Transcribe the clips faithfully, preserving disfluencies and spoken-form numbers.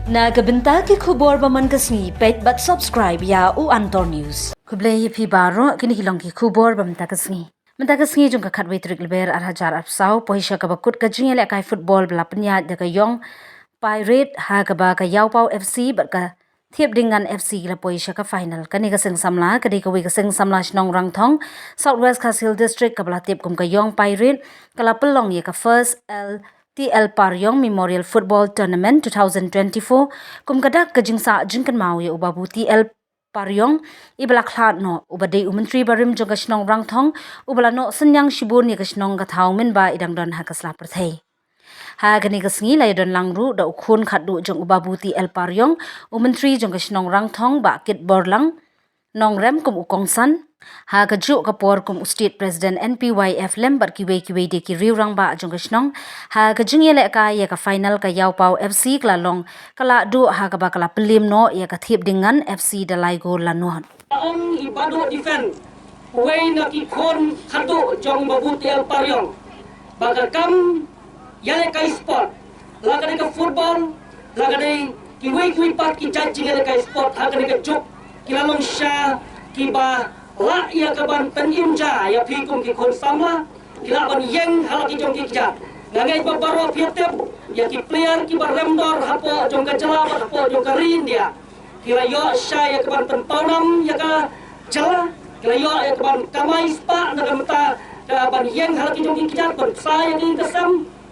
Na ka bynta ki khubor ba man ka sngi, peit bad subscribe ïa u Antor News. Khublei ïa phi baroh, kine ki long ki khubor ba mynta ka sngi. Mynta ka sngi jong ka khatwei tarik Lber ar hajar arphew saw, poi sha kaba kut ka jingïalehkai football ba la pynïaid da ka Ïong Pirate, ha kaba ka Ïawpaw F C bad ka Thiepdingan F C ki la poi sha ka final. Kane ka seng samla ka dei kawei ka seng samla shnong Rangthong, South West Khasi Hills District, kaba la tip kum ka Ïong Pirate, ka la pynlong ïa ka first L T L Pariong Memorial Football Tournament two thousand twenty-four, kum ka dak ka jingsah jingkynmaw ïa u Babu T L Pariong, iba la khlad noh, uba dei u Myntri barim jong ka shnong Rangthong, uba la noh synñiang shibun ïa ka shnong ka thaw mynba i dang don ha ka sla pyrthei. Ha kane ka sngi la ïadon lang ruh da u khun khatduh jong u Babu T L Pariong, u Myntri jong ka shnong Rangthong, Bah Kitborlang Nongrem kum u kongsan, ha kajuh ka por kum u State President N P Y F lem bad kiwei kiwei de ki riew rangbah jong ka shnong. Ha ka jingïalehkai ïa ka final, ka Ïawpaw F C ka la long ka lahduh, ha kaba ka la pynliem noh ïa ka Thiepdingan F C da lai gol la nod. Ong i Baduh Defend, uwei na ki khun khatduh jong Babu T L Pariong, ba ka kam ïalehkai sport, la ka dei ka football, la ka dei kiwei kiwei pat ki jait jingïalehkai sport ha kane ka juk, ki la long sha kiba lah ïa ka ban pynim ja ïa phi kum ki khun samla, ki lah ban ïeng ha la ki jong ki kjat. Nga ngeit ba baroh phi tip ïa ki player kiba rem dor hapoh jong ka jylla bad hapoh jong ka ri India. Ki la ïoh sha ïa ka ban pynpaw nam ïa ka jylla, ki la ïoh ïa ka ban kamai spah na ka bynta ka ban ïeng ha la ki jong ki kjat, ban sa ïa ka ïing ka sem,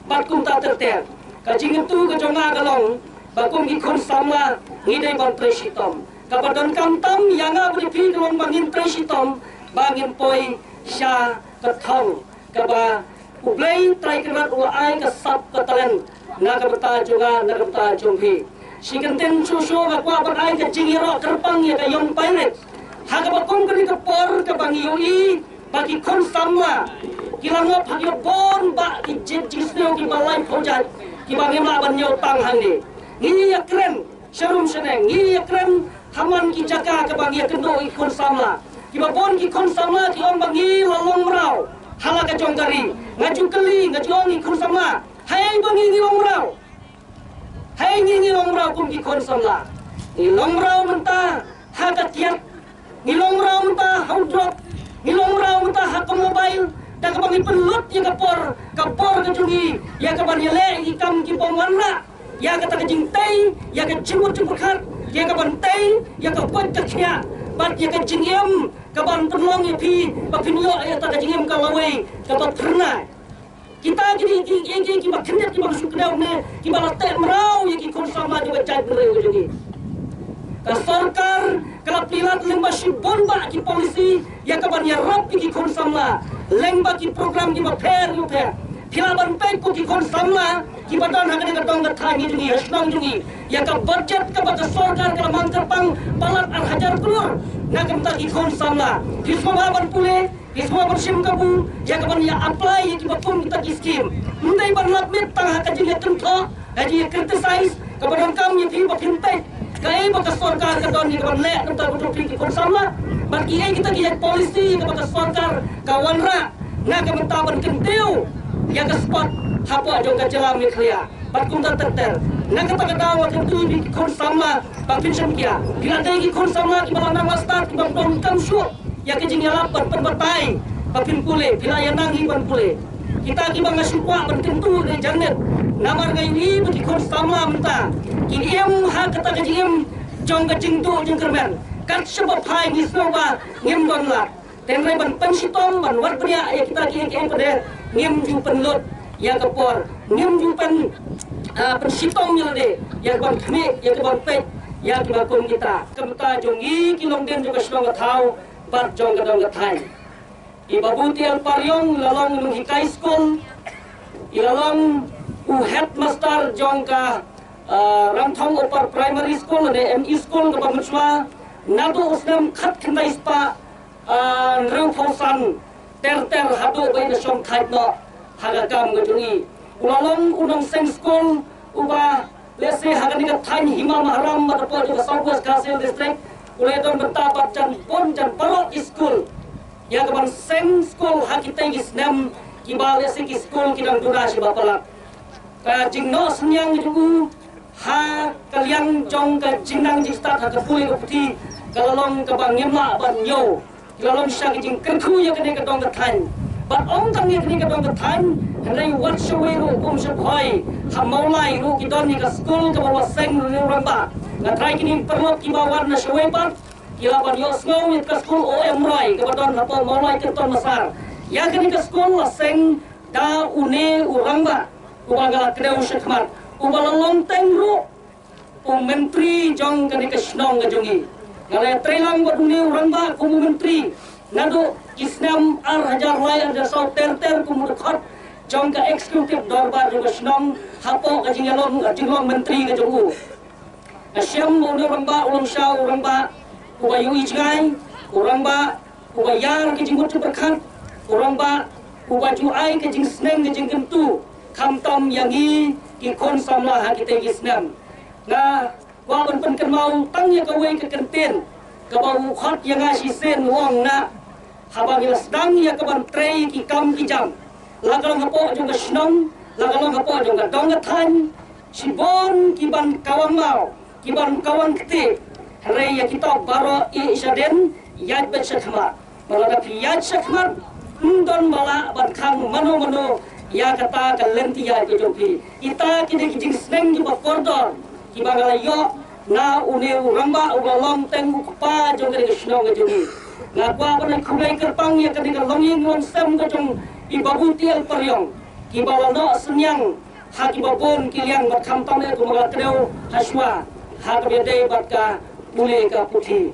bad kumta ter ter. Ka jingkyntu ka jong nga ka long ba kum ki khun samla ngi dei ban trei shitom. Kaba donkam tam ïa nga bad ïa phi ka long ba ngin trei shitom, ba ngin poi sha ka thong kaba U Blei Trai Kynrad u la ai ka sap ka talent na ka bynta jong nga, na ka bynta jong phi. Shi kyntien shuh shuh nga kwah ban ai ka jingïaroh kyrpang ïa ka Ïong Pirate, ha kaba kum kane ka por kaba ngi ïohi ba ki khun samla ki la ngop ha ki bun bah ki jait jingsniew kiba laiphew jait kiba ngim lah ban ñiew tang hangne. Ngi ïakren sharum shaneng, ngi ïakren ha man ki jaka kaba ngi ïakynduh ïa ki khun samla. Kiba bun ki khun samla ki ong ba ngi la long mraw ha la ka jong ka ri. Nga ju kylli, nga ju ong ïa ki khun samla, haei ba ngi ngi long mraw? Haei ngi ngi long mraw kum ki khun samla? Ngi long mraw mynta ha ka tiat, ngi long mraw mynta ha u drok, ngi long mraw mynta ha ka mobile, da kaba ngi pynlut ïa ka por, ka por ka jong ngi ïa ka ban ïaleh ïa ki kam ki bym wanrah, ïa kata ka jingtei ïa ka jingmut jingpyrkhat, ïa ka ban tei ïa ka koit ka khiah, bad ïa ka jingim ka ban pynlong ïa phi ba phin ïoh ïa kata ka jingim ka lawei kaba phyrnai. Kita ki dei ki, ki, ki, kiba khyndiat, kiba shu kdew ne kiba la teh mraw ïa ki khun samla kiba jait bynriew ka jong ngi. Ka sorkar ka la pynlait lyngba shibun bah ki policy ïa ka ban ïarap ïa ki khun samla lyngba ki program kiba pher bapher. Phi lah ban peit ko ki khun samla kiba don ha kane ka dong ka thaiñ jong ngi, ha shnong jong ngi, ïa ka budget kaba ka sorkar ka la mang kyrpang palat ar hajar klur na ka bynta ki khun samla. Phi sngewbha ban pule, phi sngewbha ban shim kabu ïa ka ban ïa apply ïa kiba kum kita ki skim. Ym dei ban lap miet tang ha ka jingïakynthoh, ha jingïa criticize, kaba donkam ïa phi ba phin peit kaei ba ka sorkar ka don ïa ka ban leh na ka bynta ki khun samla, bad kiei kita ki policy kaba ka sorkar ka wanrah na ka bynta ban kyntiew ïa ka sport hapoh jong ka jylla Meghalaya. Bad kumta ter ter. Na kata ka daw nga kyntu ïa ki khun samla ba phin shim khia. Ki la dei ki khun samla kiba la nang la stad, kiba donkam shuh ïa ka jingïalap ban pynbatai ba phin pule, phi la ïa nang hi ban pule. Kita kiba nga shu kwah ban kyntu ïa ka janmiet, namar nga ïohi ba ki khun samla mynta ki im ha kata ka jingim jong ka jingduh jingkyrmen. Kat shaba phai ngi sngewbha ngim don lad. Tang hynrei ban pynshitom, ban wad bniah ïa kita kiei kiei pat de ngim ju pynlut ïa ka por, ngim ju pyn, ah, pynshitom ïa lade ïa ka ban khmih, ïa ka ban peit ïa kiba kum kita. Ka bynta jong ngi ki longdien jong ka shnong ka thaw bad jong ka dong ka thaiñ. I Babu T L Pariong i la long u nonghikai skul, i la long u headmaster jong ka, ah, Rangthong Upper Primary School lane M E School kaba mynshuwa naduh u snem khatkhyndai spah ah, hynriewphew san ter ter haduh ba i la shong thait noh ha ka kam ka jong i. U la long u nongseng skul uba lehse ha kane ka thaiñ Hima Maharam bad hapoh jong ka South West Khasi Hills District u la don bynta bad jan bun jan baroh ki skul ïa ka ban seng skul ha kitei ki snem kiba lehse ki skul ki dang duna shiba palat. Ka jingnoh synñiang jong u ha ka Liang jong ka jingnang jingstad ha ka pule ka puthi ka la long kaba ngim lah ban ïoh. Ki la long sha ka jingkyrkhu ïa kane ka dong ka thaiñ. Bad ym tang ïa kane ka dong ka thaiñ, hynrei wat shawei ruh kum sha Bhoi, ha Mawlai ruh ki don ïa ka skul kaba la seng ruh rangbah. Nga trai kine paralok kiba wan na shawei pat ki la ban ïohsngew ïa ka skul O M Roy kaba don hapoh Mawlai Kyrton Massar. Ïa kane ka skul la seng da une u rangbah uba nga la kdew shakhmat, uba la long teng ruh u myntri jong kane ka shnong ka jong ngi. Nga la ïatreilang bad une u rangbah kum u myntri naduh ki snem ar hajar lai ar hajar saw ter ter kum u dkhot jong ka executive dorbar jong ka shnong hapoh ka jingïalong, ka jinglong myntri ka jong u. Nga shem ba une u rangbah u long sha u rangbah uba ïohi jngai, u rangbah uba ïar ka jingmut jingpyrkhat, u rangbah uba ju ai ka jingsneng ka jingkyntu khamtam ïa ngi ki khun samla ha kitei ki snem. Nga kwah ban pynkynmaw tang ïa kawei ka kyntien kaba u khot ïa nga shisien, u ong, na haba ngi la sdang ïa ka ban trei ki kam ki jam, la ka long hapoh jong ka shnong, la ka long hapoh jong ka dong ka thaiñ, shibun ki ban kawang maw, ki ban kawang kti, hynrei ïa kita baroh ïeh shadien, ïaid beit shakhmat. Ba lada phi ïaid shakhmat, ym don ba lah ban khang mano mano ïa kata ka lynti ïaid ka jong phi. Kita ki dei ki jingsneng kiba kordor kiba nga la ïoh na une u rangbah uba long teng u kpa jong kane ka shnong ka jong ngi. Nga kwah ban ai khublei kyrpang ïa kane ka longïing longsem ka jong i Babu T L Pariong, kiba la noh synñiang ha kiba bun ki liang bad khamtam eh kumba nga la kdew ha shuwa, ha kaba ïadei bad ka pule ka puthi.